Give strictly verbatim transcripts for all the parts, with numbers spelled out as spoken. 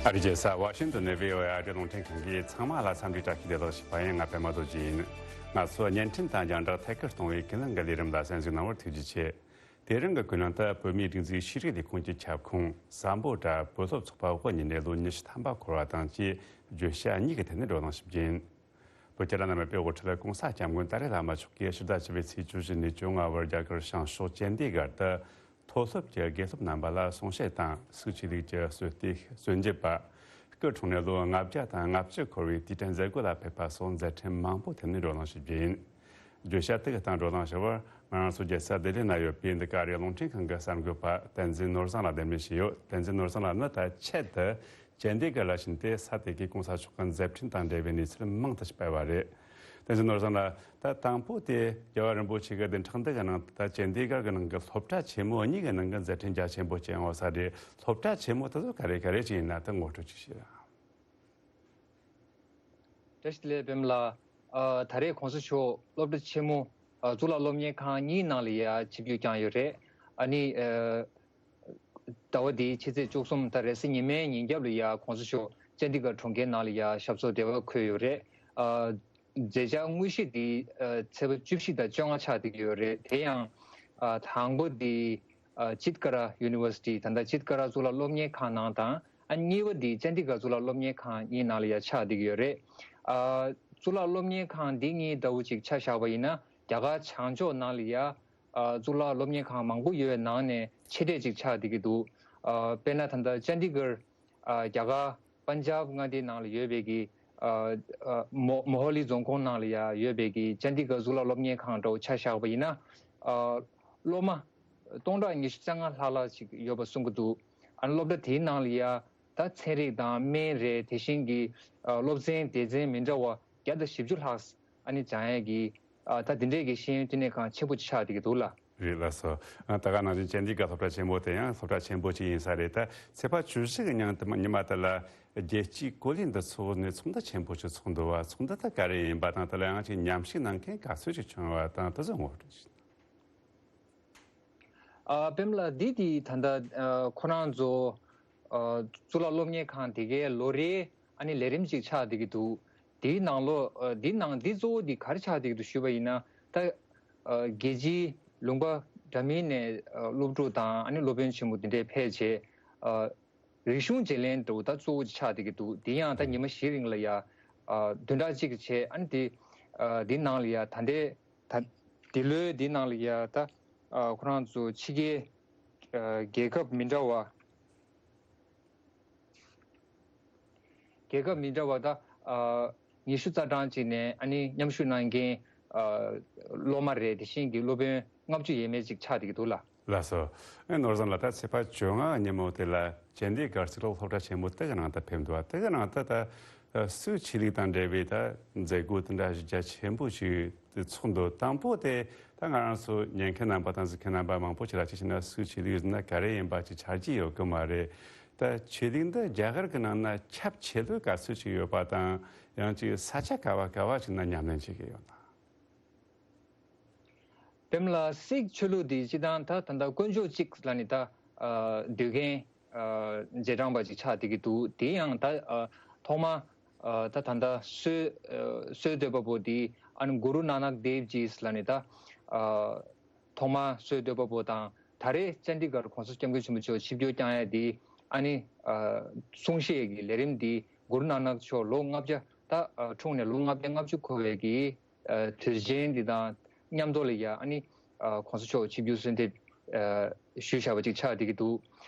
ཨ་རིའི་རྒྱལ་ས་ཝ་ཤིང་ཏོན་ནས་བྷི་ཨོ་ཨེ་ཨ་རིའི་རླུང་འཕྲིན་ཁང་གིས་ཚང་མ་ལ་འཚམས་འདྲི་བཀྲ་ཤིས་བདེ་ལེགས་ཞུ་བ་ཡིན། ང་པད་མ་རྡོ་རྗེ་ཡིན། ང་ཚོས་བརྙན་འཕྲིན་དང་རྒྱང་བསྒྲགས་ཐད་ཀར་གཏོང་བའི་ཀུན་གླེང་གི་ལས་རིམ་ལ་གསན་གཟིགས་གནང་བར་ཐུགས་རྗེ་ཆེ། དེ་རིང་གི་ཀུན་གླེང་དུ་བོད་མིའི་སྒྲིག་འཛུགས་ཤེས་རིག་ལས་ཁུངས་ཀྱི་ཁྱབ་ཁོངས་སམ་བྷོ་ཊ་བོད་སློབ་ཚོགས་པ་འོག་གཉིས་ནས་ལོ་ཉི་ཤུ་ཐམ་པ་འཁོར་བ་དང་བཅས་བརྗོད་བྱ་གཉིས་ཀྱི་ཐད་ནས་བགྲོ་གླེང་ཞིག་བྱེད། བོད་རྒྱ་ལ་ནང་པའི་དབུ་ཁྲིད་གོང་ས་སྐྱབས་མགོན་ཏཱ་ལའི་བླ་མ་མཆོག་གིས་ཕྱི་ཟླ་བཅུ་པའི་ཚེས་བཅུ་བཞི་ནས་བཅོ་ལྔ་བར་རྒྱ་གར་བྱང་ཕྱོགས་ཅན་དི་གྷར་དུ། མཐོ་སློབ་ཀྱི་དགེ་སློབ་རྣམ་པ་ལ་གསུང་བཤད་དང་། སུའུ་ཆོས་ལུགས་ཀྱི་གསོལ་སྟེགས་གསོལ་འདེབས་པ། སྐུ་འཁྲུངས་ནས་ལོ་ལྔ་བརྒྱ་དང་ལྔ་བཅུ་འཁོར་བའི་དུས་དྲན་མཛད་སྒོ་ལ་ཕེབས་པ་སོགས་མཛད་འཕྲིན་མང་པོའི་ཐད་ནས་བགྲོ་གླེང་ཞུ་རྒྱུ་ཡིན། བརྗོད་བྱ་དེ་གི་སྟེང་བགྲོ་གླེང་ཞུ་བར་ང་རང་ཚོ་རྒྱལ་ས་ལྡི་ལི་ན་ཡོད་པའི་འདི་ག་ཨ་རིའི་རླུང་འཕྲིན་ཁང་གི་གསར་འགོད་པ་བསྟན་འཛིན་ནོར་བཟང་ལགས་གདན་འདྲེན་བྱས་ཡོད། བསྟན་འཛིན་ནོར་བཟང་ལགས་ནི་ད་ཆེད་དུ་ཅན་དི་གྷར་ལ་ཕྱིན་ཏེ་ས་དེ་གའི་གོང་ས་མཆོག་གི་མཛད་འཕྲིན་དང་འབྲེལ་བའི་གནས་ཚུལ་མང་དུ་སྤེལ་བ་རེད། བསྟན་འཛིན་ནོར་བཟང་ལགས། ད་དང་པོ་དེ་རྒྱལ་བ་རིན་པོ་ཆེ་གི་བདུན་ཕྲག་འདི་གི་ནང་ད་ཅན་དི་གྷར་གི་ནང་གི་སློབ་གྲྭ་ཆེན་མོ་གཉིས་ཀྱི་ནང་གི་མཛད་འཕྲིན་རྒྱ་ཆེན་པོ་ཅིག་ཡོང་བ་ས་རེད། སློབ་གྲྭ་ཆེན་མོ་དེ་ཚོ་ག་རེ་ག་རེ་ཅིག་ཡིན་ན་ད་ངོ་སྤྲོད་ཅིག་བྱེད་ར། བཀྲ་ཤིས་བདེ་ལེགས་པད་མ་ལགས། ཨ། ད་རེས་གོང་ས་མཆོག་སློབ་གྲྭ་ཆེན་མོ། ཨ། གཙུག་ལག་སློབ་གཉེར་ཁང་གཉིས་ནང་ལ་ཡ་ཆིབས་བསྒྱུར་བསྐྱངས་ཡོད་རེད། ཨ་ནི། ཨ། ཟླ་བ་འདིའི་ཕྱི་ཚེས་བཅུ་གསུམ་ད་རེས་གཟའ་ཉི་མའི་ཉིན་རྒྱབ་ལ་ཡ་གོང་ས་མཆོག་ཅན་དི་གྷར་གྲོང་ཁྱེར་ནང་ལ་ཡ་ཞབས་སོར་བདེ་བར་འཁོད་ཡོད་རེད། ཨ། མཛད་འཆར་དངོས་གཞི་འདི། ཨ། ཚེས་པ་བཅུ་བཞི་དང་བཅོ་ལྔ་ཆགས་བསྡད་ཀྱི་ཡོད་རེད། དེ་ཡང་། ཨ། དང་པོ་འདི། ཨ། ཇིད་ཀ་ར་ཡུ་ནི་ཝར་སི་ཊི། ད་ལྟ་ཇིད་ཀ་ར་གཙུག་ལག་སློབ་གཉེར་ཁང་ནང་དང་། ཨ། གཉིས་པ་འདི་ཅན་དི་གྷར་གཙུག་ལག་སློབ་གཉེར་ཁང་གཉིས་ནང་ལ་ཡ་ཆགས་བསྡད་ཀྱི་ཡོད་རེད། ཨ། གཙུག་ལག་སློབ་གཉེར་ཁང་འདི་གཉིས་ལྟ་བུ་ཅིག་ཆ་བཞག་པ་ཡིན་ན་རྒྱ་གར་བྱང་ཕྱོགས་ནང་ལ་ཡ། ཨ། གཙུག་ལག་སློབ་གཉེར་ཁང་མང་པོ་ཡོད་པའི་ནང་ནས་ཆེ་གྲས་ཅིག་ཆགས་བསྡད་ཀྱི་འདུག་ཨ། དཔེར་ན་ད་ལྟ་ཅན་དི་གྷར། ཨ། རྒྱ་གར་པན་ཇབ་མངའ་སྡེའི་ནང་ལ་ཡོད་པའི་གི། ཨ། ཨ། མོ་མོ་ཧོ་ལི་རྫོང་ཁོངས་ནང་ལ་ཡ་ཡོད་པའི་གི་ཅན་དི་གྷར་གཙུག་ལག་སློབ་གཉེར་ཁང་འདྲ་བོ་ཆ་བཞག་པ་ཡིན་ན། ཨ། སློབ་མ་སྟོང་ཕྲག་ཉི་ཤུ་རྩ་ལྔ་ལྷག་ལྷག་ཅིག་ཡོད་པ་གསུང་གི་འདུག་ཨ་ནི་སློབ་གྲྭ་དེའི་ནང་ལ་ཡ་ད་ཚན་རིག་དང་སྨན་རེད། དེ་བཞིན་གྱི། ཨ། སློབ་ཚན་སྡེ་ཚན་མི་འདྲ་བ་བརྒྱ་དང་བཞི་བཅུ་ལྷག་ཨ་ནི་སྦྱང་ཡས་ཀྱི། ཨ། ད་འདི་འདྲས་ཀྱི་ཤེས་ཡོན་བསྟི་གནས་ཁང་ཆེན་པོ་ཆགས་བསྡད་ཀྱི་འདུག་ལ། རེད་ལགས་སོ། ཨ། ད་ག་ནང་བཞིན་ཅན་དི་གྷར་སློབ་གྲྭ་ཆེན་མོ་དེ་ཡང་སློབ་གྲྭ་ཆེན་པོ་ཅིག་ཡིན་ས་རེད། ད་ཚེས་པ་བཅུ་བཞི་གི་ཉིན་དུ་མ་ཉི་མ་དེ་ལ་རྒྱལ་སྤྱིའི་གོ་ལའི་འདུ་ཚོགས་ནས་ཚོགས་འདུ་ཆེན་པོ་ཞིག་ཚོགས་འདུག་བ། ཚོགས་འདུ་དེ་ག་རེ་ཡིན་པ་དང་། དེ་ལ་ཡང་ཅིག་མཉམ་ཞུགས་གནང་མཁན་ག་ཚོད་ཅིག་བྱུང་བ་དང་། དེ་ཚོ་ངོ་སྤྲོད་ཅིག་ཨ། པད་མ་ལགས། འདི་དེ་ད་ལྟ། ཨ། ཁོ་རང་ཚོ། ཨ། གཙུག་ལག་སློབ་གཉེར་ཁང་དེ་གའི་ལོ་རེའི་ཨ་ནི་ལས་རིམ་ཅིག་ཆགས་བསྡད་ཀྱི་འདུག་དེའི་ནང་ལོ། ཨ། དེའི་ནང་འདི་གཙོ་བོ་འདི་ག་རེ་ཆགས་བསྡད་ཀྱི་འདུག་ཞུས་པ་ཡིན་ན། ད། ཨ། རྒྱལ་སྤྱིའི་ལུང་པ་འདྲ་མིན་ནས། ཨ། སློབ་ཕྲུག་དང་ཨ་ནི་སློབ་དཔོན་ཆེན་མོ་འདི་འདྲས་ཕེབས་བྱས། ཨ། རིག་གཞུང་བརྗེ་ལེན་འདྲ་བོ་ད་གཙོ་བོ་ཆགས་བསྡད་ཀྱི་འདུག་དེ་ཡང་ད་ཉི་མ་བཞི་རིང་ལ་ཡ། ཨ། བདུན་ཕྲག་གཅིག་གི་བྱས། ཨ་ནི་དེ། ཨ། དེ་ནང་ལ་ཡ་ད་ལྟའི། ད། འདི་ལོའི་འདི་ནང་ལ་ཡ་ད། ཨ། ཁོ་རང་ཚོ་ཕྱི་རྒྱལ། ཨ། རྒྱལ་ཁབ་མི་འདྲ་བ། རྒྱལ་ཁབ་མི་འདྲ་བ་ད། ཨ། ཉི་ཤུ་རྩ་གྲངས་ཅིག་ནས་ཨ་ནི་མཉམ་ཞུགས་གནང་མཁན། ཨ། སློབ་མ་རེད། དེ་བཞིན་གྱི་སློབ་དཔོན་ལྔ་བཅུ་ཡས་མས་ཅིག་ཆགས་བསྡད་ཀྱི་འདུག་ལ། ལགས་སོ། ཨེ། ནོར་བཟང་ལགས། ད་ཚེས་པ་བཅོ་ལྔ་ཉིན་མོ་དེ་ལ་ཅན་དི་གྷར་གཙུག་ལག་སློབ་གྲྭ་ཆེན་མོ་དེ་གི་ནང་དུ་ཕེབས་འདུག་བ། དེ་གི་ནང་དུ་ད། ཨ། སུའུ་ཆོས་ལུགས་དང་འབྲེལ་བའི་ད་མཛད་སྒོ་དེ་འདྲ་ཞིག་རྒྱ་ཆེན་པོ་ཞིག་ཚོགས་འདུག་དང་པོ་དེ་ད་ང་རང་ཚོ་ཉན་མཁན་རྣམ་པ་དང་གཟིགས་མཁན་རྣམ་པ་མང་པོ་ཞིག་ལ་ཅིག་བྱས་ན་སུའུ་ཆོས་ལུགས་ཟེར་ན་ག་རེ་ཡིན་པ་ཅིག་ཆ་རྒྱུས་ཡོད་གི་མ་རེད། ད་ཆོས་ལུགས་འདི་རྒྱ་གར་གི་ནང་ན་ཁྱབ་ཆེ་ལོས་ག་ཚོད་ཅིག་ཡོད་པ་དང་། ཡང་ཅིག་ས་ཆ་ག་བ་ག་བ་ཞིག་ན་ཉམས་ལེན་བྱེད་ཀྱི་ཡོད་ན། པད་མ་ལགས། སིག་ཆོས་ལུགས་འདི་སྤྱིར་བཏང་ད་ད་ལྟ་དཀོན་མཆོག་གཅིག་ལ་ནི་ད། ཨ། འདུད་མཁན། ཨ། རྗེས་འབྲང་པ་ཅིག་ཆགས་བསྡད་ཀྱི་འདུག་དེ་ཡང་ད། ཨ། ཐོག་མ། ཨ། ད་ད་ལྟ་སྲོལ། ཨ། སྲོལ་གཏོད་པ་པོ་འདི་ཨ་ནི་གུ་རུ་ནཱ་ནག་དེབ་ཇི་ལ་ནི་ད། ཨ། ཐོག་མ་སྲོལ་གཏོད་པ་པོ་དང་། ད་རེས་ཅན་དི་གྷར་གོང་ས་སྐྱབས་མགོན་ཆེན་པོ་མཆོག་ཆིབས་བསྒྱུར་བསྐྱངས་ཡ་འདི་ཨ་ནི། ཨ། གསུང་བཤད་ཀྱི་ལས་རིམ་འདི་གུ་རུ་ནཱ་ནག་མཆོག་ལོ་ལྔ་བརྒྱ་ད། ཨ། འཁྲུངས་ནས་ལོ་ལྔ་བརྒྱ་ལྔ་བཅུ་འཁོར་བའི་གི། ཨ། དུས་ཆེན་འདི་དང་མཉམ་དུ་ལ་ཡ་ཨ་ནི། ཨ། གོང་ས་མཆོག་ཆིབས་བསྒྱུར་གསོལ་འདེབས། ཨ། ཞུས་བཞག་པ་ཅིག་ཆགས་བསྡད་ཀྱི་འདུག་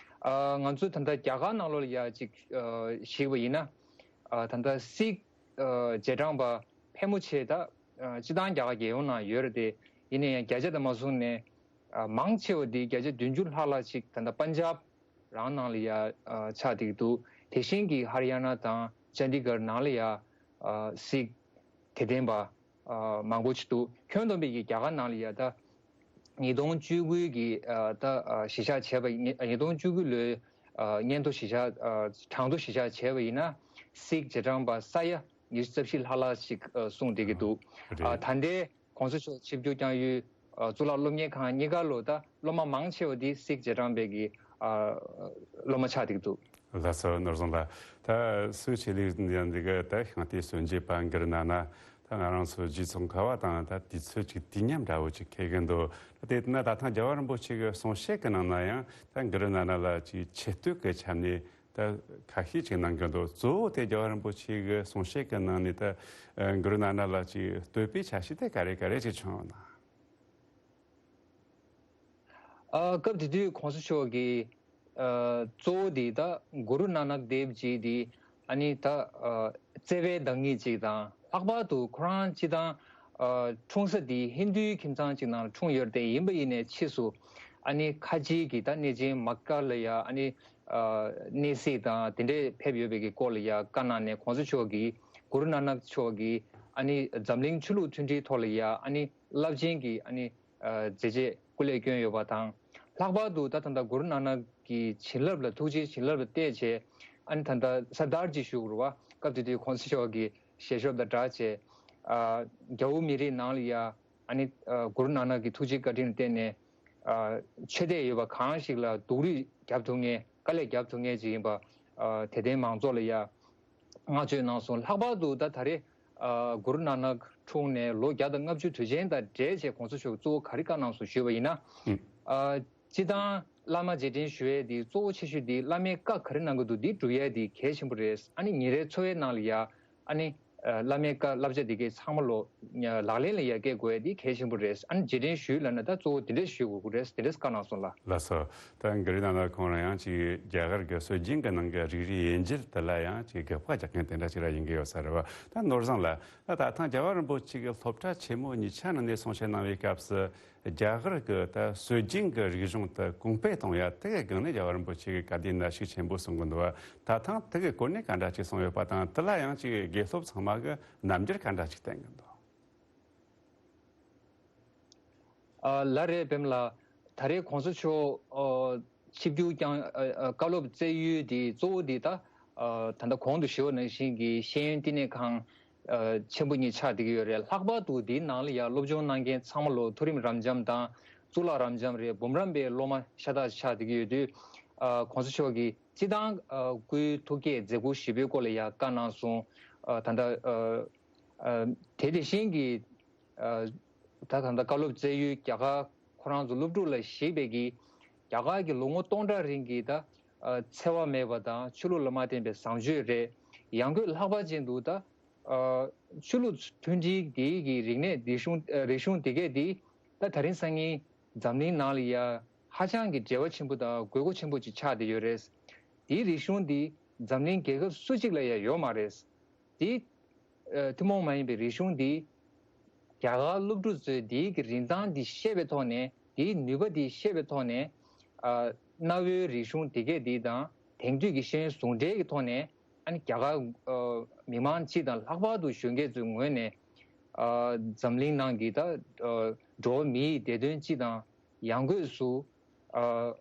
ཨ། ང་ཚོ་ད་ལྟ་རྒྱ་གར་ནང་ལོགས་ལ་ཡ་ཅིག་ཨ། གཞིགས་པ་ཡིན་ན། ཨ། ད་ལྟ་སིག་ཨ། རྗེས་འབྲང་པ་ཕལ་མོ་ཆེ་ད། ཨ། སྤྱིར་བཏང་རྒྱ་གར་རྒྱལ་ཡོངས་ནང་ཡོད་རེད་དེ། ཡིན་ན་ཡང་བརྒྱ་ཆ་དང་མ་བཟུང་ནས། ཨ། མང་ཆེ་བ་འདི་བརྒྱ་ཆ་བདུན་ཅུ་ལྷག་ལྷག་ཅིག་ད་ལྟ་པན་ཇབ་རང་ནང་ལ་ཡ། ཨ། ཆགས་བསྡད་ཀྱི་འདུག་དེ་བཞིན་གྱི་ཧར་ཡ་ན་དང་ཅན་དི་གྷར་ནང་ལ་ཡ། ཨ། སིག་དད་ལྡན་པ། ཨ། མང་པོ་ཅིག་འདུག་ཁྱོན་བསྡོམས་པའི་གི་རྒྱ་གར་ནང་ལ་ཡ་ད་ཉིས་སྟོང་བཅུ་དགུ་གི། ཨ། ད། ཨ། གཞི་བཞག་བྱས་པ་ཉིས་ཉིས་སྟོང་བཅུ་དགུ་ལོའི། ཨ། སྙན་ཐོ་གཞི་བཞག་ཨ། གྲངས་ཐོ་གཞི་བཞག་བྱས་པ་ཡིན་ན་སིག་རྗེས་འབྲང་པ་ས་ཡ་ཉི་ཤུ་རྩ་བཞི་ལྷག་ལྷག་ཅིག་ཨ། གསུངས་བསྡད་ཀྱི་འདུག་རེད། ཨ། ད་ལྟའི་གོང་ས་མཆོག་ཆིབས་བསྒྱུར་བསྐྱངས་ཡུལ། ཨ། གཙུག་ལག་སློབ་གཉེར་ཁང་གཉིས་ཀ་ལོ་ད་སློབ་མ་མང་ཆེ་བ་འདི་སིག་རྗེས་འབྲང་པའི་གི། ཨ། སློབ་མ་ཆགས་བསྡད་ཀྱི་འདུག་ལགས་སོ། ནོར་བཟང་ལགས། ད་སུའི་ཆེད་ལས་ཡང་འདི་ག་ད་ཤིང་རྟའི་སྲོལ་འབྱེད་པ་འགུ་རུ་ན་ན་ད་ང་རང་ཚོ་རྗེ་ཙོང་ཁ་པ་དང་ད་དུས་ཚོད་ཅིག་དུས་མཉམ་འདྲ་བོ་ཅིག་འཁེལ་གི་འདུག་ད་དེ་ན་ད་ཐེངས་རྒྱལ་བ་རིན་པོ་ཆེ་གི་གསུང་བཤད་ཀྱི་ནང་ན་ཡང་ད་འགུ་རུ་ན་ན་ལ་ཅིག་ཆེ་བསྟོད་ཀྱི་ཆ་ནས་ད་ཁ་ཤས་ཅིག་གནང་གི་འདུག་གཙོ་བོ་དེ་རྒྱལ་བ་རིན་པོ་ཆེ་གི་གསུང་བཤད་ཀྱི་ནང་ནས་ད་འགུ་རུ་ན་ན་ལ་ཅིག་བསྟོད་པའི་ཆ་ཤས་དེ་ག་རེ་ག་རེ་ཅིག་བྱུང་ཡོད་ན། ཨ། སྐབས་དེ་དུས་གོང་ས་མཆོག་གིས་ཨ། གཙོ་བོ་དེ་ད་གུ་རུ་ནཱ་ནག་དེབ་ཅིག་དེ་ཨ་ནི་ད་ཨ། བརྩེ་བའི་བདག་ཉིད་ཅིག་དང་། ལྷག་པར་དུ་ཁོ་རང་སྤྱི་བཏང་ཨ། འཁྲུངས་ས་དེ་ཧིན་རྡུའི་ཁྱིམ་ཚང་ཅིག་ནང་འཁྲུངས་ཡོད་རེད་དེ། ཡིན་པ་ཡིན་ནའི་ཕྱིས་སུ་ཨ་ནི་ཁ་ཆེའི་གི་ད་གནས་ཆེན་མ་ཀ་ལ་ཡ་ཨ་ནི་ཨ། གནས་གཟིགས་དང་དེ་འདྲས་ཕེབས་ཡོད་པའི་གི་སྐོར་ལ་ཡ་བཀའ་གནང་ནས། གོང་ས་མཆོག་གིས་གུ་རུ་ནཱ་ནག་མཆོག་གིས་ཨ་ནི་འཛམ་གླིང་ཆོས་ལུགས་མཐུན་སྒྲིལ་ཐོག་ལ་ཡ་ཨ་ནི་རླབས་ཆེན་གྱི་ཨ་ནི་ཨ། མཛད་རྗེས་སྐུ་ལས་བསྐྱོན་ཡོད་པ་དང་། ལྷག་པར་དུ་ད་ད་ལྟ་གུ་རུ་ནཱ་ནག་གི་བྱིན་རླབས་ལ། ཐུགས་རྗེའི་བྱིན་རླབས་ལ་བརྟེན་བྱས་ཨ་ནི་ད་ལྟ་སར་དར་ཇི་ཞུ་དགོས་རེད་བ། སྐབས་དེ་དུས་གོང་ས་མཆོག་གི་ཞལ་ཤོབ་དང་སྦྲགས་བྱས། ཨ། རྒྱ་བོད་མི་རིགས་ནང་ལ་ཡ་ཨ་ནི་ཨ། གུ་རུ་ནཱ་ནག་གི་ཐུགས་རྗེ་བཀའ་དྲིན་ལ་བརྟེན་ནས་ཨ། ཆོས་དད་ཡོད་པ་གང་ཞིག་ལ་སྡུག་རུས་རྒྱབ་ཐུབ་མཁན། དཀའ་ལས་རྒྱབ་ཐུབ་མཁན་ཅིག་ཡིན་པ། ཨ། དད་ལྡན་མང་ཚོགས་ལ་ཡ་བསྔགས་བརྗོད་གནང་སོང་། ལྷག་པར་དུ་ད་ད་རེས་ཨ། གུ་རུ་ནཱ་ནག་འཁྲུངས་ནས་ལོ་བརྒྱ་དང་ལྔ་བཅུ་དུས་ཆེན་དང་འབྲེལ་བྱས་གོང་ས་མཆོག་གཙོ་བོ་ག་རེ་བཀའ་གནང་སོང་ཞུས་པ་ཡིན་ན། ཨ། སྤྱི་བཏང་བླ་མ་རྗེས་དྲན་ཞུ་ཡས་དེ་གཙོ་བོ་ཆེ་ཤོས་དེ་བླ་མའི་བཀའ་ག་རེ་གནང་གི་འདུག་དེ་སྒྲུབ་ཡས་དེ་གལ་ཆེན་པོ་རེད། ཨ་ནི་ཉིན་རེའི་འཚོ་བའི་ནང་ལ་ཡ་ཨ་ནི་ཨ། བླ་མའི་བཀའ་བསླབ་བྱ་དེ་གའི་ཚང་མ་ལོ་ལག་ལེན་ལ་ཡ་བཀལ་དགོས་ཡས་དེ་གལ་ཆེན་པོ་རེད། ཨ་ནི་རྗེས་དྲན་ཞུས་ལབ་ན་ད་གཙོ་བོ་དེ་འདྲས་ཞུ་དགོས་ཀྱི་རེད། དེ་འདྲས་བཀའ་གནང་སོང་ལ། ལགས་སོ། ད་གུ་རུ་ནཱ་ནག་ཁོང་རང་ཡང་ཅིག་རྒྱ་གར་གྱི་སྲོལ་རྒྱུན་གྱི་ནང་གི་རིགས་རུས་དབྱེ་འབྱེད་དེ་ལ་ཡང་ཅིག་དགག་པ་རྒྱག་མཁན་དེ་འདྲ་ཅིག་ར་ཡིན་གྱི་ཡོད་ས་རེད་བ། ད་ནོར་བཟང་ལགས། ད་ད་ཐེངས་རྒྱལ་བ་རིན་པོ་ཆེ་གིས་སློབ་གྲྭ་ཆེན་མོ་གཉིས་ཆ་ནང་ནས་གསུང་བཤད་གནང་བའི་སྐབས་སུ། རྒྱ་གར་གྱི་ད་སྲོལ་རྒྱུན་གྱི་རིག་གཞུང་དེ་གོང་སྤེལ་གཏོང་ཡ་དེ་གི་སྒང་ནས་རྒྱལ་བ་རིན་པོ་ཆེ་གིས་བཀའ་དྲིན་གནང་ཤུགས་ཆེན་པོ་གསུང་གི་འདུག་བ། ད་ཐེངས་དེ་གི་སྐོར་ནས་ག་འདྲ་ཅིག་གསུངས་ཡོད་པ་དང་། དེ་ལ་ཡང་ཅིག་དགེ་སློབ་ཚང་མ་གི་རྣམ་འགྱུར་ག་འདྲ་ཅིག་བསྟན་གི་འདུག་ཨ། ལགས་རེད་པདྨ་ལགས། ད་རེས་གོང་ས་མཆོག་ཨ། ཆིབས་བསྒྱུར་བསྐྱངས། ཨ། ཨ། བཀའ་སློབ་སྩལ་ཡུལ་དེ་གཙོ་བོ་དེ་ད་ཨ། ད་ལྟ་གོང་དུ་ཞུས་པ་ནང་བཞིན་གྱི་ཤེས་ཡོན་བསྟི་གནས་ཁང་ཨ། ཆེན་པོ་གཉིས་ཆགས་བསྡད་ཀྱི་ཡོད་རེད། ལྷག་པར་དུ་དེའི་ནང་ལ་ཡ་སློབ་སྦྱོང་གནང་མཁན་ཚང་མ་ལོ་མཐོ་རིམ་རབ་འབྱམས་དང་གཙུག་ལག་རབ་འབྱམས་རེད། འབུམ་རམས་པའི་སློབ་མ་ཤ་སྟག་ཆགས་བསྡད་ཀྱི་ཡོད་དུས། ཨ། གོང་ས་མཆོག་གིས་སྤྱི་བཏང་ཨ། སྐུའི་ཐུགས་བསྐྱེད་མཛད་ཁུར་བཞི་པོའི་སྐོར་ལ་ཡ་བཀའ་གནང་སོང་། ཨ། ད་ལྟ་ཨ། ཨ། དེ་དེ་བཞིན་གྱི་ཨ། ད་ད་ལྟ་བཀའ་སློབ་སྩལ་ཡུལ་རྒྱ་གར་ཁོ་རང་ཚོ་སློབ་ཕྲུག་ལ་གཞིགས་པའི་གི་རྒྱ་གར་གྱི་ལོ་ངོ་སྟོང་ཕྲག་རིང་གི་ད་ཨ། འཚེ་བ་མེད་པ་དང་ཆོས་ལུགས་ལ་མ་བརྟེན་པའི་བཟང་སྤྱོད་རེད། ཡང་སྒོས་ལྷག་པ་ཅན་དུ་ད་ཨ། ཆོས་ལུགས་མཐུན་སྒྲིལ་དེའི་གི་རིག་གནས་དེ་གཞུང་། ཨ། རིག་གཞུང་དེ་གས་དེ་ད་ད་རིང་སང་ཉིན་འཛམ་གླིང་ནང་ལ་ཡ་ཧ་ཅང་གི་འབྲེལ་བ་ཆེན་པོ་དང་དགོས་མཁོ་ཆེན་པོ་ཅིག་ཆགས་བསྡད་ཡོད་རེད། དེའི་རིག་གཞུང་དེ་འཛམ་གླིང་རྒྱལ་ཁབ་སུ་གཅིག་ལ་ཡ་ཡོད་མ་རེད། དེ་ཨ། ཐུན་མོང་མ་ཡིན་པའི་རིག་གཞུང་འདི་རྒྱ་གར་སློབ་ཕྲུག་ཚོས་དེའི་གི་རིན་ཐང་འདི་ཤེས་པའི་ཐོག་ནས། དེའི་ནུས་པ་འདི་ཤེས་པའི་ཐོག་ནས། ཨ། གནའ་བོའི་རིག་གཞུང་དེ་གས་འདི་དང་དེང་དུས་ཀྱི་ཤེས་ཡོན་ཟུང་འབྲེལ་གྱི་ཐོག་ནས། ཨ་ནི་རྒྱ་གར་ཨ། མི་མང་སྤྱི་དང་ལྷག་པར་དུ་གཞོན་སྐྱེས་ཚོའི་ངོས་ནས། ཨ། འཛམ་གླིང་ནང་གི་ད་ཨ། འགྲོ་བ་མིའི་བདེ་དོན་སྤྱི་དང་། ཡང་སྒོས་སུ་ཨ།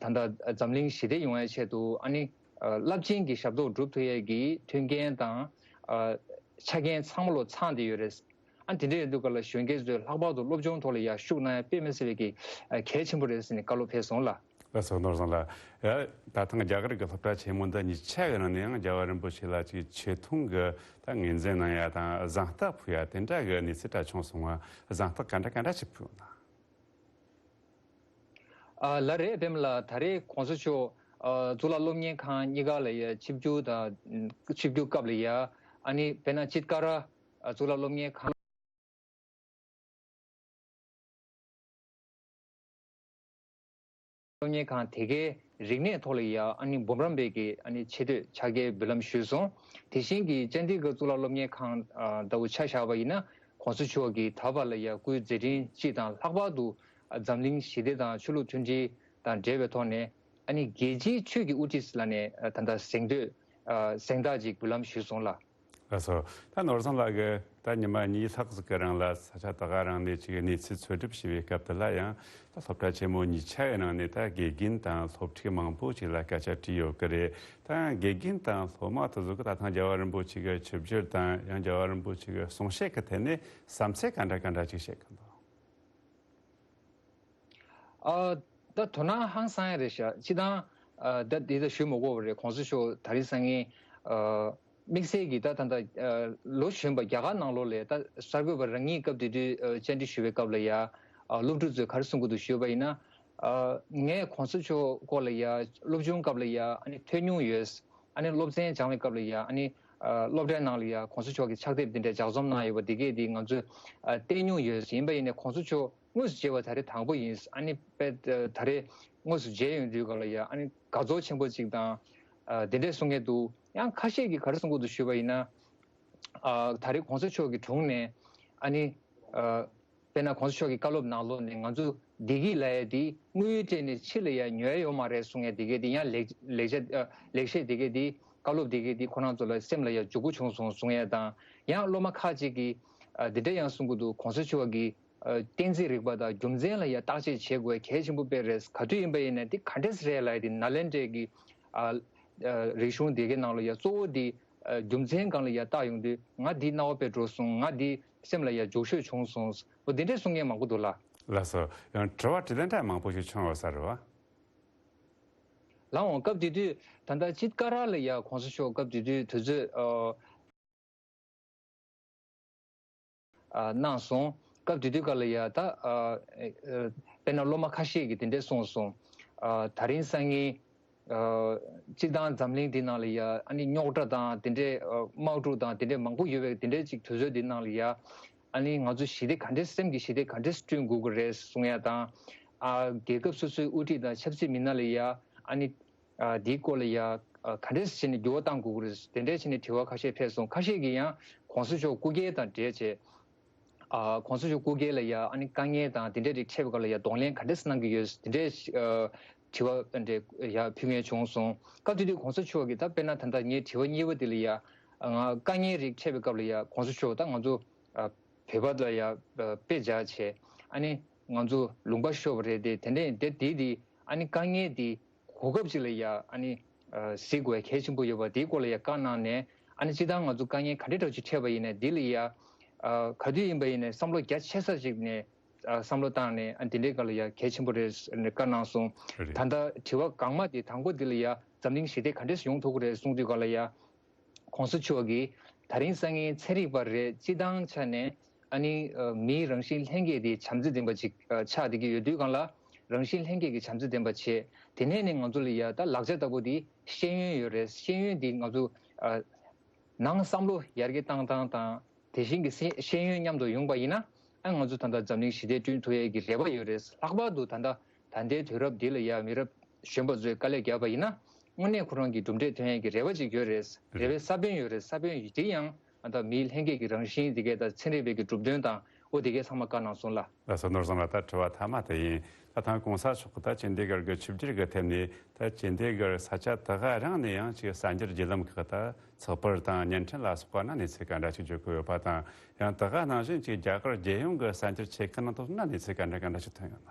ད་ལྟ་འཛམ་གླིང་ཞི་བདེ་ཡོང་བའི་ཆེད་དུ། ཨ་ནི་ཨ། རླབས་ཆེན་གྱི་ཞབས་ཏོག་སྒྲུབ་ཐུབ་ཡས་ཀྱི་མཐུན་རྐྱེན་དང་ཨ། ཆ་རྐྱེན་ཚང་མ་ལོ་ཚང་བསྡད་ཡོད་རེད། ཨ། དེ་འདྲ་ཡིན་དུས་ག་ལ་གཞོན་སྐྱེས་ཚོས་ལྷག་པར་དུ་སློབ་སྦྱོང་ཐོག་ལ་ཡ་ཤུགས་གནང་ཡ་དཔེ་མི་སྲིད་པའི་གི་ཨ། གལ་ཆེན་པོ་རེད་ཟེར་ནས་བཀའ་སློབ་ཕེབས་སོང་ལ། ལགས་སོ། ནོར་བཟང་ལགས། ཡ། ད་ཐེངས་རྒྱ་གར་གྱི་སློབ་གྲྭ་ཆེན་མོ་འདི་གཉིས་ཆ་གི་ནང་ནས་ཡང་རྒྱལ་བ་རིན་པོ་ཆེ་ལ་ཅིག་ཆེ་མཐོང་གི་ད་ངོས་འཛིན་གནང་ཡ་དང་གཟེངས་རྟགས་ཕུལ་ཡ་དེ་འདྲ་གི་གནས་ཚུལ་འདྲ་བྱུང་སོང་བ། གཟེངས་རྟགས་ག་འདྲ་ག་འདྲ་ཅིག་ཕུལ་ཡོད་ན། ཨ། ལགས་རེད་པདྨ་ལགས། ད་རེས་གོང་ས་མཆོག་ཨ། གཙུག་ལག་སློབ་གཉེར་ཁང་གཉིས་ཀ་ལ་ཡ་ཆིབས་བསྒྱུར་དང་། ཆིབས་བསྒྱུར་སྐབས་ལ་ཡ། ཨ་ནི་དཔེར་ན་དཔྱིད་ཀ་ར་ཨ། གཙུག་ལག་སློབ་གཉེར་ཁང་སློབ་གཉེར་ཁང་དེ་གའི་རིག་གནས་ཐོག་ལ་ཡ། ཨ་ནི་འབུམ་རམས་པའི་གི་ཨ་ནི་ཆེ་བསྟོད་ཕྱག་འཁྱེར་འབུལ་ལམ་ཞུས་སོང་། དེ་བཞིན་གྱི་ཅན་དི་གྷར་གཙུག་ལག་སློབ་གཉེར་ཁང་ཨ། ལྟ་བུ་ཆ་བཞག་པ་ཡིན་ན། གོང་ས་མཆོག་གིས་ད་བར་ལ་ཡ་སྐུའི་མཛད་འཕྲིན་སྤྱི་དང་ལྷག་པར་དུ་ཨ། འཛམ་གླིང་ཞི་བདེ་དང་ཆོས་ལུགས་མཐུན་སྒྲིལ་དང་འབྲེལ་བའི་ཐོག་ནས། ཨ་ནི་རྒྱལ་སྤྱིའི་ཆོས་ཀྱི་དབུ་ཁྲིད་ལ་ནས་ཨ། ད་ལྟ་གཟེངས་བསྟོད་ཨ། གཟེངས་རྟགས་ཅིག་འབུལ་ལམ་ཞུས་སོང་ལ། ལགས་སོ། ད་ནོར་བཟང་ལགས་ཀྱིས་ད་ཉི་མ་གཉིས་ལྷག་ཙམ་གྱི་རིང་ལ་ས་ཆ་དེ་ག་རང་ནས་ཅིག་གནས་ཚུལ་འཚོལ་སྒྲུབ་བྱས་པའི་སྐབས་དེ་ལ་ཡང་། ད་སློབ་གྲྭ་ཆེན་མོ་གཉིས་ཆ་ཡི་ནང་ནས་ད་དགེ་རྒན་དང་སློབ་ཕྲུག་མང་པོ་ཅིག་ལ་སྐད་ཆ་དྲིས་ཡོད་ཀྱི་རེད། ད་དགེ་རྒན་དང་སློབ་མ་དེ་ཚོ་གིས་ད་ཐེངས་རྒྱལ་བ་རིན་པོ་ཆེ་གི་ཆིབས་བསྒྱུར་དང་ཡང་རྒྱལ་བ་རིན་པོ་ཆེ་གི་གསུང་བཤད་ཀྱི་ཐད་ནས་བསམ་ཚུལ་ག་འདྲ་ག་འདྲ་ཅིག་བཤད་ཀྱི་འདུག་ཨ། ད་དོ་སྣང་ཧང་སང་ཡ་རེད་ཤག་སྤྱི་བཏང་ ཨ་ད་འདི་ད་ཞུ་མ་དགོས་པ་རེད། གོང་ས་མཆོག་ད་རིང་སང་ཉིན་ཨ་དམིགས་བསལ་གྱི་ད་ད་ད་ཨ་ལོ་གཞོན་པ་རྒྱ་གར་ནང་ལོགས་ལ་ད་གསར་འགོད་པ་རང་ཉིད་སྐབས་དེ་དུས་ཨ་བཅར་འདྲི་ཞུ་བའི་སྐབས་ལ་ཡ་ཨ་སློབ་ཕྲུག་ཚོས་ག་རེ་གསུང་གི་འདུག་ཞུས་པ་ཡིན་ན། ཨ་ངས་གོང་ས་མཆོག་སྐོར་ལ་ཡ་སློབ་སྦྱོང་སྐབས་ལ་ཡ་ཨ་ནི་ཐོས་མྱོང་ཡོད། ཨ་ནི་སློབ་ཚན་སྦྱང་བའི་སྐབས་ལ་ཡ་ཨ་ནི་ཨ་སློབ་གྲྭའི་ནང་ལ་ཡ་གོང་ས་མཆོག་གི་ཕྱག་དེབ་འདི་འདྲ་ལྗགས་རྩོམ་གནང་ཡོད་པ་འདི་གས་འདི་ང་ཚོས་ཨ་བལྟས་མྱོང་ཡོད། ཡིན་པ་ཡིན་ནའི་གོང་ས་མཆོག་དངོས་སུ་མཇལ་བ་ད་རེས་དང་པོ་ཡིན། ཨ་ནི་དཔེ་ད་རེས་དངོས་སུ་མཇལ་ཡོང་དུས་སྐབས་ལ་ཡ་ཨ་ནི་དགའ་ཚོར་ཆེན་པོ་ཅིག་དང་ཨ་འདི་འདྲས་གསུང་མཁན་འདུག་ཡང་ཁ་ཤས་ཀྱིས་ག་རེ་གསུང་གི་འདུག་ཞུས་པ་ཡིན་ན། ཨ་ད་རེས་གོང་ས་མཆོག་གི་དྲུང་ནས་ཨ་ནི་ཨ་དཔེར་ན་གོང་ས་མཆོག་གི་བཀའ་སློབ་ནང་ལོགས་ནས་ང་ཚོ་བདེ་སྐྱིད་ལབ་ཡ་དེ་དངུལ་སྤྲད་ནས་ཕྱི་ལ་ཡ་ཉོ་ཡ་ཡོད་མ་རེད་གསུང་ཡ་དེ་གས་དེ་ཡང་ལེགས་ལེགས་བཤད་ཨ་ལེགས་བཤད་དེ་གས་དེ་བཀའ་སློབ་དེ་གས་དེ་ཁོ་རང་ཚོ་ལ་སེམས་ལ་ཡ་འཇུག་པོ་བྱུང་སོང་གསུང་ཡ་དང་། ཡང་སློབ་མ་ཁག་ཅིག་གིས་ཨ་འདི་འདྲ་ཡང་གསུང་གི་འདུག་གོང་ས་མཆོག་གི་ཨ་གཏན་ཚིགས་རིག་པ་དང་རྒྱུ་མཚན་ལ་ཡ་བརྟག་དཔྱད་བྱེད་དགོས་གལ་ཆེན་པོ་དཔེ་རེད། ག་དུས་ཡིན་པ་ཡིན་ན་དེ་ག་འདྲས་རེད་ལབ་ཡ་དེ་ནཱ་ལེནྡྲའི་གི་ཨ་ཨ་རིག་གཞུང་དེ་གའི་ནང་ལ་ཡ་གཙོ་བོ་དེ་ཨ་རྒྱུ་མཚན་སྒང་ལ་ཡ་བལྟ་ཡོང་དུས་ང་འདི་རྣ་བ་དཔེ་འགྲོ་སོང་། ང་འདི་སེམས་ལ་ཡ་འཇུག་ཤོས་བྱུང་སོང་། འོ་དེ་འདྲས་གསུང་མཁན་མང་པོ་འདུག་ལ། ལགས་སོ། ཡང་དྲི་བ་དྲིས་ལན་འདྲ་མང་པོ་ཞིག་བྱུང་ཡོད་ས་རེད་བ། ལགས་འོང་། སྐབས་དེ་དུས་ད་ལྟ་དཔྱིད་ཀ་རག་ལ་ཡ་གོང་ས་མཆོག་སྐབས་དེ་དུས་དུས་ཚོད་ཨ། ཨ་གནང་སོང་། སྐབས་དེ་དུས་སྐབས་ལ་ཡ་ད་ཨ་ཨ་དཔེར་ན་སློབ་མ་ཁ་ཤས་ཀྱིས་དེ་འདྲས་གསུངས་སོང་། ཨ་ད་རིང་སང་ཉིན་ཨ་སྤྱིར་བཏང་འཛམ་གླིང་འདི་ནང་ལ་ཡ་ཨ་ནི་རྙོག་དྲ་དང་དེ་འདྲས་ཨ་དམག་འཁྲུག་དང་དེ་འདྲས་མང་པོ་ཡོད་པའི་དེ་འདྲས་ཅིག་དུས་ཚོད་འདི་ནང་ལ་ཡ་ཨ་ནི་ང་ཚོ་ཞི་བདེ་ག་འདྲས་སེམས་ཀྱི་ཞི་བདེ་ག་འདྲས་བསྐྲུན་དགོས་ཀྱི་རེད་གསུང་ཡ་དང་། ཨ་རྒྱལ་ཁབ་སོ་སོའི་དབུ་ཁྲིད་དང་ཆབ་སྲིད་མི་སྣ་ལ་ཡ་ཨ་ནི། ཨ་འདིའི་སྐོར་ལ་ཡ་ཨ་ག་འདྲས་བྱས་ནས་འགྱུར་བ་གཏང་དགོས་ཀྱི་རེད། དེ་འདྲས་བྱས་ནས་དྲི་བ་ཁ་ཤས་ཕེབས་སོང་། ཁ་ཤས་ཀྱིས་ཡང་གོང་ས་མཆོག་སྐུ་སྒེར་དང་འབྲེལ་བྱས། ཨ་གོང་ས་མཆོག་སྐུ་སྒེར་ལ་ཡ་ཨ་ནི་དཀའ་ངལ་དང་དེ་འདྲས་རིགས་འཕྲད་པའི་སྐབས་ལ་ཡ་གདོང་ལེན་ག་འདྲས་གནང་གི་ཡོད། དེ་འདྲས་ཨ་དྲི་བ་འདྲས་ཡ་ཕུལ་མཁན་བྱུང་སོང་། སྐབས་དེ་དུས་གོང་ས་མཆོག་གིས་ད་དཔེར་ན་ད་ལྟ་ངའི་དྲི་བ་གཉིས་པ་དེ་ལ་ཡ་ང་དཀའ་ངལ་རིགས་འཕྲད་པའི་སྐབས་ལ་ཡ་གོང་ས་མཆོག་ད་ང་ཚོ་ཨ་བོད་པ་ལ་ཡ་ཨ་དཔེ་འཇགས་བྱས། ཨ་ནི་ང་ཚོ་ལུང་པ་ཤོར་བ་རེད་དེ། དེ་འདྲས་དེ་དེ་དེ་ཨ་ནི་དཀའ་ངལ་དེ་གོ་སྐབས་ཅིག་ལ་ཡ་ཨ་ནི་ཨ་གཟིགས་དགོས་གལ་ཆེན་པོ་ཡོད་པ་དེའི་སྐོར་ལ་ཡ་བཀའ་གནང་ནས། ཨ་ནི་སྤྱིར་བཏང་ང་ཚོ་དཀའ་ངལ་ག་འདྲས་འདྲ་ཅིག་འཕྲད་པ་ཡིན་ནའི་དེ་ལ་ཡ་ཨ་ག་དུས་ཡིན་པ་ཡིན་ནའི་བསམ་བློ་རྒྱ་ཆེ་ས་ཅིག་ནས་ཨ་བསམ་བློ་བཏང་ནས། ཨ་དེ་འདྲའི་སྐབས་ལ་ཡ་གལ་ཆེན་པོ་རེད་ཟེར་ནས་བཀའ་གནང་སོང་། རེད། ད་ལྟ་དྲི་བ་གོང་མ་དེ་དང་པོ་དེ་ལ་ཡ་འཛམ་གླིང་ཞི་བདེ་ག་འདྲས་ཡོང་ཐུབ་ཀྱི་རེད་གསུངས་དུས་སྐབས་ལ་ཡ། གོང་ས་མཆོག་གིས་ད་རིང་སང་ཉིན་ཚན་རིག་པ་རེད། སྤྱིར་བཏང་ཆ་ནས་ཨ་ནི་ཨ་མིའི་རང་བཞིན་ལྷན་སྐྱེས་དེ་བྱམས་བརྩེ་ལྡན་པ་ཅིག་ཨ་ཆགས་བསྡད་ཀྱི་ཡོད་དུས་སྒང་ལ། རང་བཞིན་ལྷན་སྐྱེས་ཀྱི་བྱམས་བརྩེ་ལྡན་པ་བྱས། དེ་ནས་ནི་ང་ཚོ་ལ་ཡ་ད་ལག་ཆ་ལྟ་བུ་དེ་ཤེས་ཡོན་ཡོད་རེད། ཤེས་ཡོན་དེ་ང་ཚོ་ཨ་ནང་བསམ་བློ་ཡར་རྒྱས་བཏང་སྟངས་དང་། དེ་བཞིན་གྱི་སེ་ཤེས་ཡོན་མཉམ་དུ་ཡོང་པ་ཡིན་ན། ཨ་ང་ཚོ་ད་ལྟ་འཛམ་གླིང་ཞི་བདེ་བསྐྲུན་ཐུབ་ཡས་ཀྱི་རེ་བ་ཡོད་རེད། ལྷག་པར་དུ་ད་ལྟ་ད་ལྟའི་དུས་རབས་འདི་ལ་ཡ་མི་རབས་གཞོན་པ་ཚོས་དཀའ་ལས་བརྒྱབ་པ་ཡིན་ན། དངོས་གནས་ཁོ་རང་གི་གྲུབ་འབྲས་ཐོན་ཡས་ཀྱི་རེ་བ་ཅིག་ཡོད་རེད། རེ་བའི་ས་བོན་ཡོད་རེད། ས་བོན་ཡོད་དེ་ཡང་ཨ་ད་མིའི་ལྷན་སྐྱེས་ཀྱི་རང་བཞིན་དེ་གས་དང་ཚན་རིག་པའི་གི་གྲུབ་དོན་དང་འོ་དེ་གས་ཚང་མ་བཀའ་གནང་སོང་ལ། ལགས་སོ། ནོར་བཟང་ལགས། ད་དྲི་བ་མཐའ་མ་དེ་ཡིན། ད་ཐེངས་གོང་ས་མཆོག་གིས་ད་ཅིན་ཌི་གར་གྱི་ཆིབས་བསྒྱུར་གྱི་ཐད་ནས། ད་ཅིན་ཌི་གར་ས་ཆ་དེ་ག་རང་ནས་ཡང་ཅིག་གསར་འགྱུར་བརྒྱུད་ལམ་ཁག་ད་ཚགས་པར་དང་བརྙན་འཕྲིན་ལ་སོགས་པ་ན་གནས་ཚུལ་ག་འདྲ་ཞིག་བརྗོད་ཀྱི་ཡོད་པ་དང་། ཡང་དེ་ག་ནང་བཞིན་ཅིག་རྒྱ་གར་རྒྱལ་ཡོངས་ཀྱི་གསར་འགྱུར་ཆེད་ཁག་ནང་དུ་ན་གནས་ཚུལ་ག་འདྲ་ག་འདྲ་ཞིག་ཐོན་ཡོད་ན།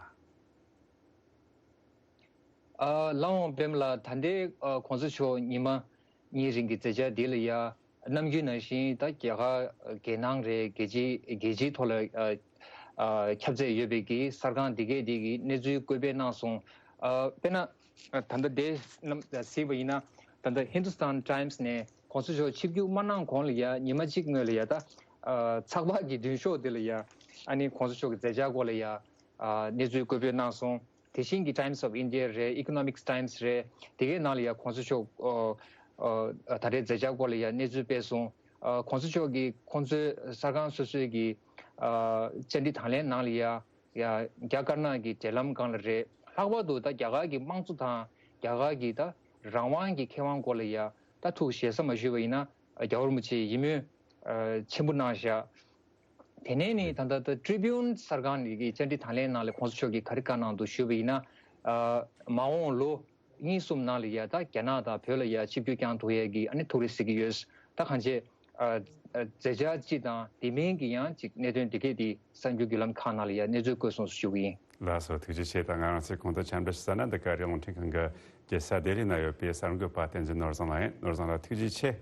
ཨ་ལགས་འོང་། པདྨ་ལགས། ད་ལྟའི་ཨ་གོང་ས་མཆོག་ཉི་མ་གཉིས་རིང་གི་མཛད་འཆར་འདི་ལ་ཡ། ནམ་རྒྱུན་ནང་བཞིན་ད་རྒྱ་གར་རྒྱལ་ནང་རེད། རྒྱལ་སྤྱི་རྒྱལ་སྤྱིའི་ཐོག་ལ་ཨ་ཨ་ཁྱབ་ཚད་ཡོད་པའི་གི་གསར་ཁང་འདི་གས་འདི་གི་གནས་ཚུལ་བཀོད་སྤེལ་གནང་སོང་། ཨ་དཔེར་ན་ཨ་ད་ལྟ་དེ་རྣམས་གཟིགས་པ་ཡིན་ན། ད་ལྟ་Hindustan Times་ནས་གོང་ས་མཆོག་ཆིབས་བསྒྱུར་མ་གནང་གོང་ལ་ཡ་ཉི་མ་གཅིག་སྔོན་ལ་ཡ། ད་ཨ་ཚགས་པར་གྱི་མདུན་ཤོག་འདི་ལ་ཡ་ཨ་ནི་གོང་ས་མཆོག་གི་མཛད་འཆར་སྐོར་ལ་ཡ་ཨ་གནས་ཚུལ་བཀོད་སྤེལ་གནང་སོང་། དེ་བཞིན་གྱི་Times of India་རེད། Economics Times་རེད། དེ་གའི་ནང་ལ་ཡ་གོང་ས་མཆོག་ཨ་ཨ་ད་ལྟའི་མཛད་འཆར་སྐོར་ལ་ཡ་གནས་ཚུལ་སྤེལ་སོང་། ཨ་གོང་ས་མཆོག་གིས་ཁོང་ཚོའི་གསར་ཁང་སོ་སོའི་གི་ཨ་བཅར་འདྲི་དང་ལེན་ནང་ལ་ཡ་ཡ་རྒྱ་དཀར་ནག་གི་འབྲེལ་ལམ་སྒང་ལ་རེད། ལྷག་པར་དུ་ད་རྒྱ་གར་གྱི་དམངས་གཙོ་དང་རྒྱ་གར་གྱི་ད་རང་དབང་གི་ཁེ་དབང་སྐོར་ལ་ཡ་ད་ཐུགས་ཞེ་ས་མ་ཞུས་པ་ཡིན་ན། རྒྱལ་བ་རིན་པོ་ཆེ་ཡིད་སྨོན་ཨ་ཆེན་པོ་གནང་བཞག་དེ་ནས་ནི་ད་ལྟ་ད་Tribune་གསར་ཁང་ནས་ཀྱི་བཅར་འདྲི་དང་ལེན་ནང་ལ་གོང་ས་མཆོག་གིས་ག་རེ་བཀའ་གནང་འདུག་ཞུས་པ་ཡིན་ན། ཨ་མ་འོངས་ལོ་གཉིས་གསུམ་ནང་ལ་ཡ་ད་རྒྱ་ནག་དང་བོད་ལ་ཡ་ཆིབས་བསྒྱུར་བསྐྱངས་ཐུབ་ཡས་ཀྱི་ཨ་ནི་ཐུགས་རེ་གཟིགས་ཀྱི་ཡོད། ད་གང་བྱས་ཨ་ཨ་མཛད་འཆར་སྤྱི་དང་དེ་མིན་གྱི་ཡང་ཅིག་གནད་དོན་དེ་གས་དེ་གསར་འགྱུར་བརྒྱུད་ལམ་ཁག་ནང་ལ་ཡ་གནས་ཚུལ་བཀོད་སོང་ཞུ་གི་ཡིན། ལགས་སོ། ཐུགས་རྗེ་ཆེ། ད་ང་རང་ཚོའི་གོང་དུ་འཆམ་འདྲི་ཞུ་ས་ན་འདི་ག་རི་རླུང་འཕྲིན་ཁང་གི་རྒྱལ་ས་ལྡི་ལི་ན་ཡོད་པའི་གསར་འགོད་པ་བསྟན་འཛིན་ནོར་བཟང་ལགས་ཡིན། ནོར་བཟང་ལགས་ཐུགས་རྗེ་ཆེ།